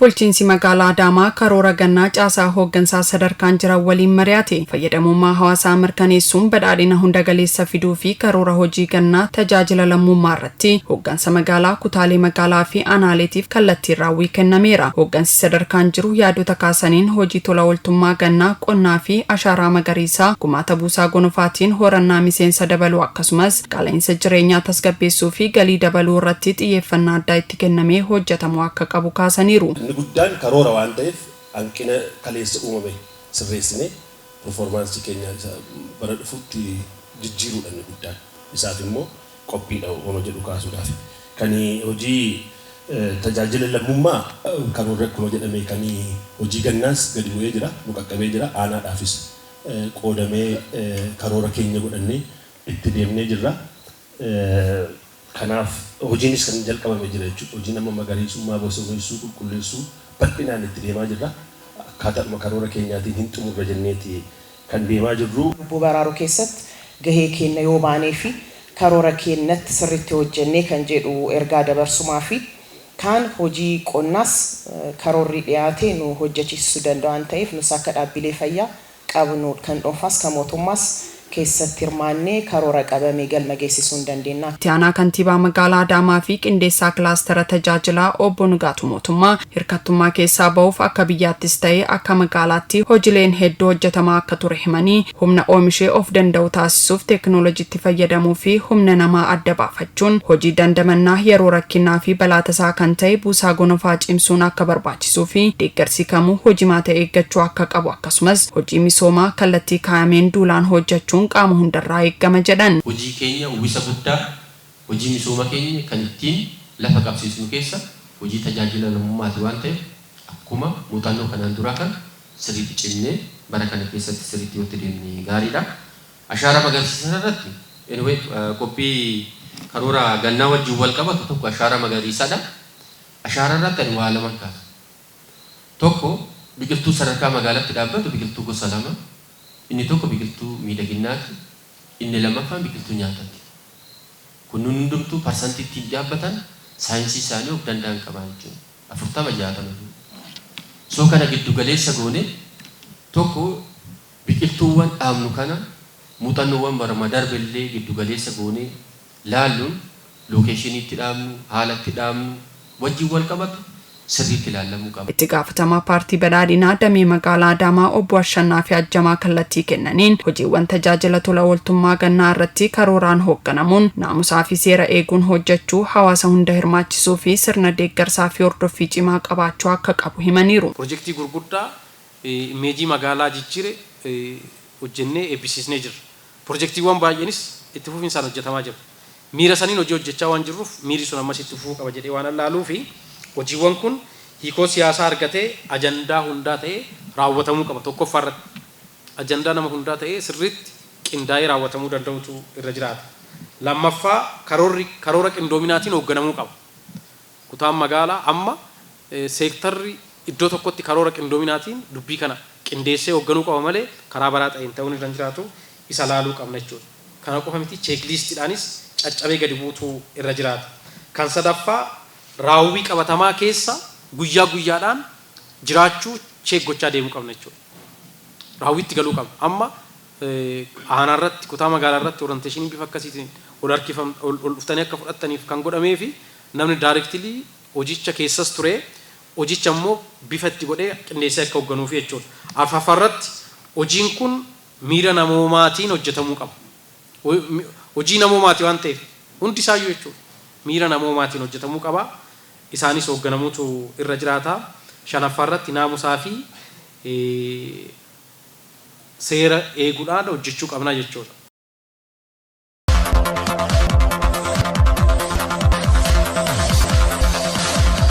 Bulchiinsi magaalaa Adaamaa karoora gannaa caasaa hooggansaa sadarkaan jiran waliin mari'ate. Fayyadamummaa hawaasaa mirkaneessuun badhaadhina hunda galeessa fiduu fi karoora hojii gannaa tajaajila lammummaa irratti hooggansa magaalaa, kutaalee magaalaa fi aanaaleetiif kallattiin raawwii kennameera. Hooggansi sadarkaan jiru yaadota kaasaniin hojii tola ooltummaa gannaa, qonnaa fi ashaaraa magariisaa, gumaata buusaa gonofaatiin horannaa miseensa dabaluu, akkasumas qaala'insa jireenyaa tasgabbeessuu fi galii dabaluu irratti xiyyeeffannaa addaa itti kennamee hojjetamuu akka qabu kaasaniiru. Inni guddaan karoora waan ta'eef, hanqina kaleessa uumame sirreessinee performance keenya isa bara dhufutti jijjiiruudha inni guddaan. Isaaf immoo qophiidha uumama jedhu kaasuudhaaf. Kan hojii tajaajila lammummaa karoorri akkuma jedhame kan hojii gannaas gadi bu'ee jira, nu qaqqabee jira, aanaadhaafis qoodamee karoora keenya godhannee itti deemnee jirra. Kanaaf hojiinis kan jalqabame jira jechuudha. Hojiin amma magariisummaa, bosonoomsuu, qulqulleessuu bal'inaan itti deemaa jirra. Akkaataadhuma karoora keenyaatiin hin xumurra jenneeti kan deemaa jirru. Lubbuu baraaruu keessatti gahee keenya yoo baanee fi karoora keenyatti sirriitti hojjennee kan jedhu ergaa dabarsumaa fi kaan hojii qonnaas karoorri dhiyaate nu hojjechiisuu danda'a waan ta'eef, nus akka dhaabbilee fayyaa qabnu kan dhuunfaas kan mootummaas keessatti hirmaannee karoora qabamee galma geessisuu hin dandeenya. Itti aanaa kantiibaa magaalaa Adaamaa fi qindeessaa kilaastara tajaajilaa obbo Nugaatu Mootummaa hirkattummaa keessaa ba'uuf akka biyyaattis ta'ee akka magaalaatti hojiileen hedduu hojjetamaa akka ture himanii, humna oomishee of danda'u taasisuuf teekinooloojiitti fayyadamuu fi humna namaa adda baafachuun hojii dandamannaa yeroo rakkinaa fi balaa tasaa kan ta'e buusaa gonofaa cimsuun akka barbaachisuu fi deeggarsi kamuu hojimaata eeggachuu akka qabu, akkasumas hojii misoomaa kallattii kaa'ameen duulaan hojjechuun qaama hundarraa eeggama jedhan. Hojii keenya uwwisa guddaa, hojii misooma keenya kan ittiin lafa qabsiisnu keessa hojii tajaajila lammummaati waan ta'eef, akkuma muuxannoo kanaan duraa kan sirriitti cimnee bara kana keessatti sirriitti yoo itti deemne gaariidha. Ashaaraa magariisa irratti, anyway, qophii karoora gannaa wajjin wal qabatu tokko ashaaraa magariisaadha. Ashaaraa irratti ani waa lama kaasa. Tokko, biqiltuu sadarkaa magaalaatti dhaabbatu biqiltuu gosa lama. Inni tokko biqiltuu miidhaginaati. Inni lammaffaan biqiltuu nyaataati. Kunneen hundumtuu parsantii ittiin dhaabbatan saayinsii isaanii of danda'an qaban jechuudha. 40 60. So kana giddu galeessa goone, tokko biqiltuuwwan dhaabnu kana muuxannoowwan barama darbe illee giddu galeessa goone laalluun location itti dhaabnu, haala itti dhaabnu wajjin wal qabatu sirriitti ilaallamuu qaba. Itti gaafatamaa paartii badhaadhinaa damee magaalaa Adaamaa obbo Ashannaa fi Ajjamaa kallattii kennaniin hojiiwwan tajaajila tola ooltummaa gannaa irratti karooraan hoogganamuun naamusaa fi seera eeguun hojjechuu, hawaasa hunda hirmaachisuu fi sirna deeggarsaa fi hordoffii cimaa qabaachuu akka qabu himaniiru. Pirojektii gurguddaa image magaalaa jijjiire hojjennee eebbisiisnee jirra. Pirojektiiwwan baay'eenis itti fufinsaan hojjetamaa jiru. Miira saniin hojii hojjechaa waan jirruuf, miirri sun ammas itti fufuu qaba jedhee waan laaluu fi hojiiwwan kun hiikoo siyaasaa argatee ajandaa hundaa ta'ee raawwatamuu qaba. Tokkoffaa irratti ajandaa nama hundaa ta'ee sirriitti qindaa'ee raawwatamuu danda'utu irra jiraata. Lammaffaa, karoorri karoora qindoominaatiin hoogganamuu qaba. Kutaan magaalaa amma seektarri iddoo tokkotti karoora qindoominaatiin dubbii kana qindeessee hoogganuu qaba malee karaa baraa ta'een ta'uun irra hin jiraatu, isa laaluu qabna jechuudha. Kana qofa miti, checklistiidhaanis caccabee gadi buutu irra jiraata. Kan sadaffaa, raawwii qabatamaa keessa guyyaa guyyaadhaan jiraachuu check gochaa deemuu qabna jechuudha. Raawwiitti galuu qabna. Amma aanaa irratti, kutaa magaalaa irratti orientation bifa akkasiitiin ol harkifam ol dhuftanii akka fudhattaniif kan godhamee fi namni directly hojicha keessas ture, hojicha immoo bifa itti godhee qindeessee akka hoogganuuf jechuudha. Arfaffaa irratti, hojiin kun miira namoomaatiin hojjetamuu qaba. Hojii namoomaati waan ta'eef hundi isaayyuu jechuudha. Miira namoomaatiin hojjetamuu qaba. Isaanis hoogganamuutu irra jiraata. Shanaffaa irratti, naamusaa fi seera eeguudhaan hojjechuu qabna jechuudha.